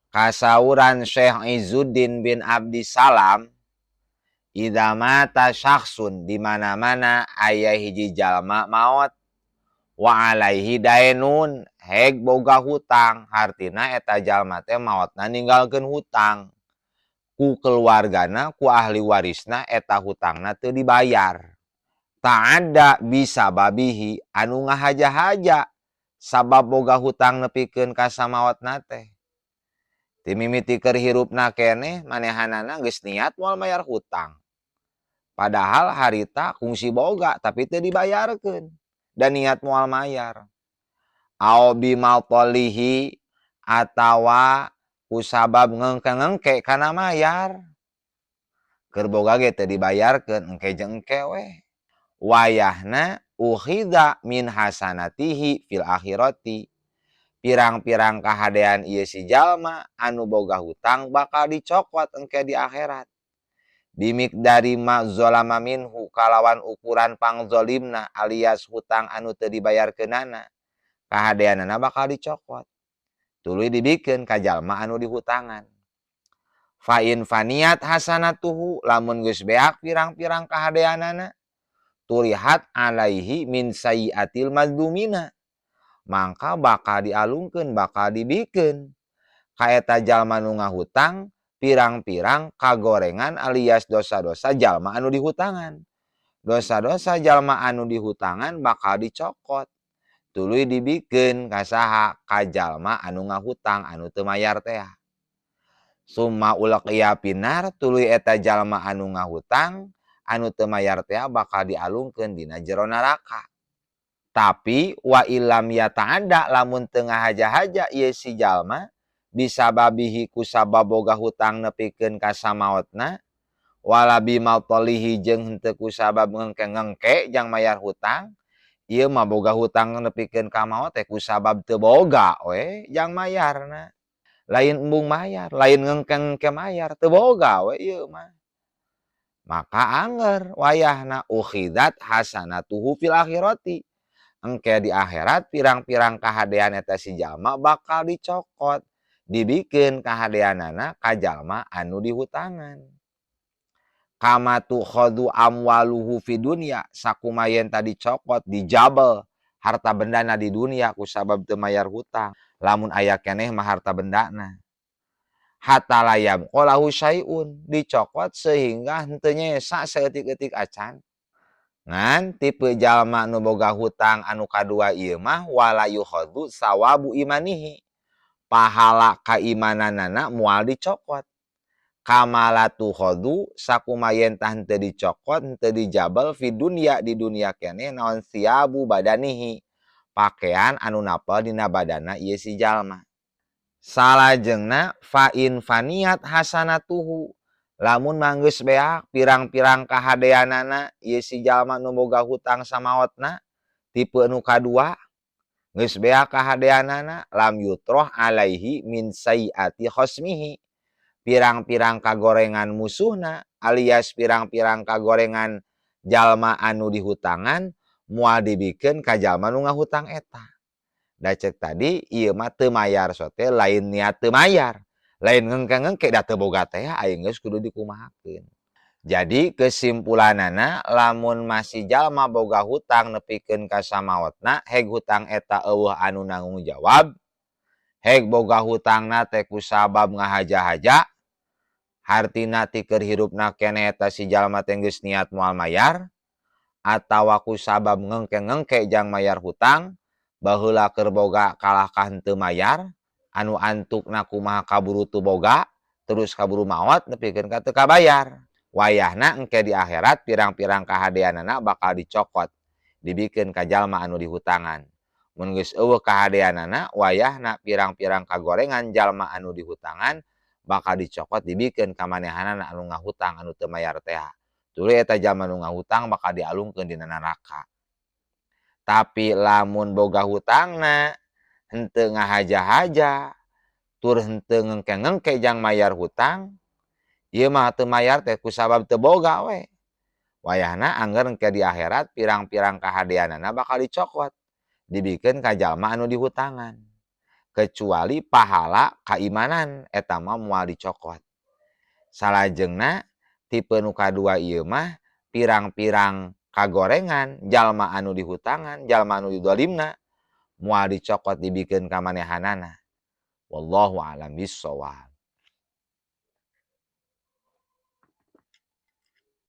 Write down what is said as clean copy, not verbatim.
Kasauran Syekh Izzuddin bin Abdisalam, idza mata syakhsun, di mana-mana aya hiji jalma maot, wa alaihi daenun, heg boga hutang, hartina eta jalma teh maotna ninggalkeun hutang ku keluargana, ku ahli warisna, eta hutangna teu dibayar. Ta'adda bisababihi, anu ngahaja-haja sabab boga hutang nepikeun ka samaotna teh. Ti mimiti keur hirupna keneh manehanana geus niat moal mayar hutang. Padahal harita kungsi boga tapi teu dibayarkeun dan niat moal mayar. Au bimatolihi, atawa kusabab ngengke-ngengke kana mayar. Keur boga ge teu dibayarkeun, engke jeung engke we. Wayahna ukhidha min hasanatihi fil akhirati. Pirang-pirang kahadean ieu si jalma anu boga hutang bakal dicokot engke di akhirat. Bimikdari ma zalama minhu, kalawan ukuran pangzolimna alias hutang anu teu dibayarkeunana, kahadeanana bakal dicokot. Tuluy dibikeun ka jalma anu dihutangan. Fa in faniyat hasanatuhu, lamun geus beak pirang-pirang kahadeanana, turihat alaihi min sayyiatil mazlumina, mangka bakal dialungkeun, bakal dibikeun ka eta jalma nu ngahutang pirang-pirang kagorengan alias dosa-dosa jalma anu dihutangan. Dosa-dosa jalma anu dihutangan bakal dicokot, tuluy dibikeun ka saha? Ka jalma anu ngahutang anu teu mayar teh. Summa ulqiya finnar, tuluy eta jalma anu ngahutang anu teu mayar teh bakal dialungkeun dina jero neraka. Tapi wa illam yata'adda, lamun teu ngahaja-haja ieu si jalma bisababihi kusabab boga hutang nepikeun ka samaotna, wala bimatolihi, jeung henteu kusabab ngengke-ngengke jang mayar hutang, ieu mah boga hutang nepikeun ka maot teh kusabab teu boga we jang mayarna. Lain embung mayar, lain ngengke-ngengke mayar, teu boga we ieu mah. Maka anger wayahna ukhidat hasanatuhu fil akhirati. Engke di akhirat pirang-pirang kahadean eta si jalma bakal dicokot, dibikeun kahadeanana ka jalma anu dihutangan. Kama tukhadhu amwaluhu fi dunya, sakumaha yen tadi cokot, dijabel harta bendana di dunia kusabab teu mayar hutang. Lamun aya keneh mah harta bendana. Hatta la yabqa lahu syai'un, dicokot sehingga henteu nyesa saeutik-eutik acan. Ngan tipe jalma nu boga hutang anu kadua ieu mah wala yukhadhu sawabu imanihi. Pahala kaimananana moal dicokot. Kama la tukhadhu, sakumaha yen tah henteu dicokot, henteu dijabel, fi dunya, di dunia keneh, naon siabu badanihi, pakaian anu napel dina badana ieu si jalma. Salajengna fa in faniyat hasanatuhu, lamun manggeus beak pirang-pirang kahadeanana ieu si jalma nu boga hutang samaotna tipe nu kadua, geus beak kahadeanana, lam yutroh alaihi min sayyiati khosmihi, pirang-pirang kagorengan musuhna alias pirang-pirang kagorengan jalma anu dihutangan moal dibikeun ka jalma nu ngahutang eta. Da cek tadi ieu mah teu mayar sote lain niat teu mayar, lain ngengke-ngengke, da teu boga teh aing geus kudu dikumahakeun. Jadi kesimpulanana, lamun masih jalma boga hutang nepikeun ka samaotna, heg hutang eta euweuh anu nanggung jawab, heg boga hutangna teh kusabab ngahaja-haja, hartina ti keur hirupna keneh eta si jalma teh geus niat moal mayar, atawa kusabab ngengke-ngengke jang mayar hutang, baheula keur boga kalah ka henteu mayar, anu antukna kumaha kaburu teu boga, terus kaburu maot nepikeun ka teu kabayar. Wayahna engke di akhirat pirang-pirang kahadeanana bakal dicokot, dibikeun ka jalma anu dihutangan. Mun geus euweuh kahadeanana, wayahna pirang-pirang kagorengan jalma anu dihutangan bakal dicokot, dibikeun ka manehanana anu ngahutang anu teu mayar teh. Tuluy eta jalma nu ngahutang bakal dialungkeun dina neraka. Tapi lamun boga hutangna henteu ngahaja-haja, tur henteu ngengke-ngengke jang mayar hutang, ieu mah teu mayar teh kusabab teu boga we. Wayahna angger engke di akhirat pirang-pirang kahadeanana bakal dicokot, dibikeun ka jalma anu dihutangan. Kecuali pahala kaimanan, eta mah moal dicokot. Salajengna tipe nu kadua ieu mah pirang-pirang kagorengan jalma anu dihutangan, jalma anu didolimna, moal dicokot dibikeun ka manehanana. Wallahu a'lam bissawab.